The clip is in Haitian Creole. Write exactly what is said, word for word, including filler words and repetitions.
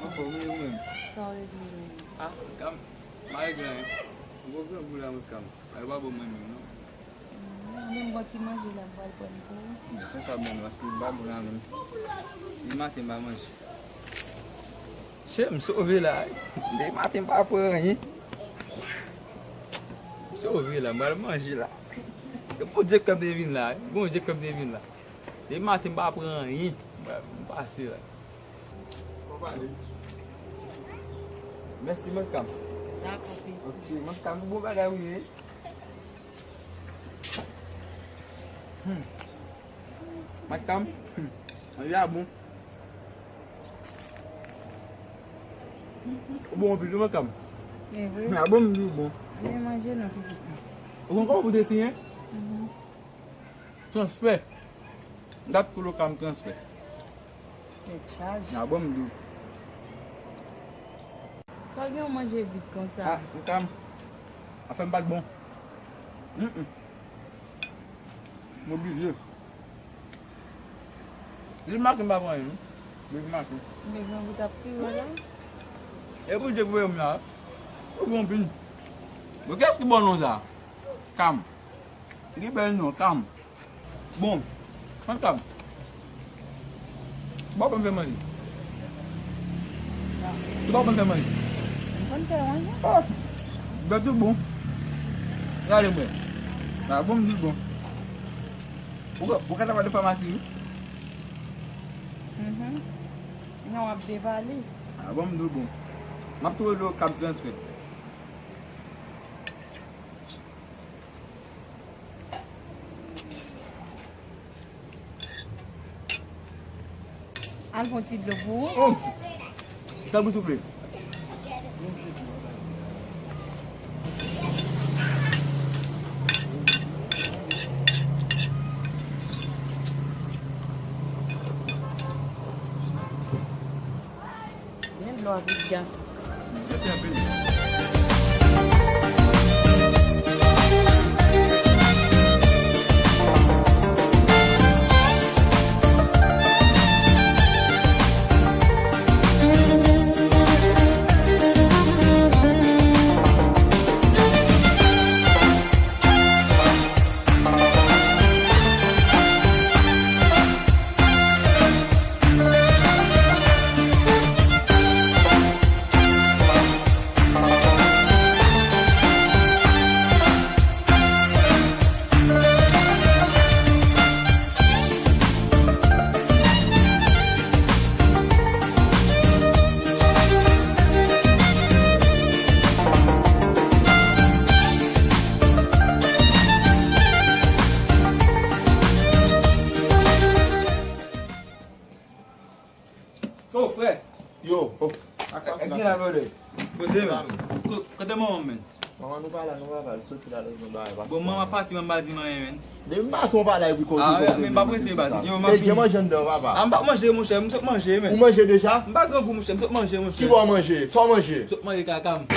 Anfòm wi, ou menm? Sa w regle menm? Ah, Mèt Kam, m pa regle anyen. Ou gon grangou la, Mèt Kam. Ay, ou pa bon mwen menm, non. Mwen menm, gon ti manje la, m pral pran pou ou. Bon, fè sa ban mwen, paske m pa bon la menm. Depi maten m pa manje. Chè, m sove la. Depi maten m pa pran anyen. M sove la, m pral manje la. Se Bondye k fè m te vin la, wi. Bondye k fè m te vin la. Depi maten m pa pran anyen. M pase la. Mèsi, Mèt Kam. Dakò, pi. Ok, Mèt Kam, bon bagay ou ye. Hmm. Mèt Kam, hmm. Manje a bon. Ou bon anpil wi, Mèt Kam. E vre? A bon, m di w bon. Men manje non, pitit mwen. Ou konn kòman pou te siyen? Mhm. Transfè. Dat pou Mèt Kam transfè. Tèt chaje. A bon, m di w. Sa w gen w manje vit konsa? Ah, Mèt Kam. Afè m pa t bon. Mm, mm. M oblije. Depi maten m pa pran anyen, non. Depi maten. Bezwen goute ap pi wè la. E pou Dye voye m la. Ou bon anpil. Bon, kiyès ki ba w non sa? Kam. Li gen bèl non, Kam. Bon, Mèt Kam. Bon, ban m fè manje. Ou pa konn fè manje? M konn fè manje. Ah, bèt ou bon. Gade mwen. Ah, bon, m di bon. Ou ka, ou ka travay nan famasi, wi. Mhm. Non, w ap devale. Ah, bon, m di bon. M ap tou rele w k ap transfè. Al pran ti dlo pou ou. Oh! Tanpri, souple. Men dlo a vin gaspiye. Mèsi anpil. Oh, frè. Yo, oh. Ak pa gen la, brother. Kote, men? Ko-, kote manman m, men? Manman nou pa la, nou pa la, li soti la, li nan bagay. Bon, manman pati, manman pa di m anyen, men. Depi maten w pa la, epi kote, ah, men m pa prete, baz. Yo, m ap vini. Gen manje anndan, papa. Ah, m pa manje, monchè, m sot manje, men. Ou manje deja? M pa grangou, monchè, m sot manje, monchè. Ki bò w manje? Sa w manje? M sot manje kaka m.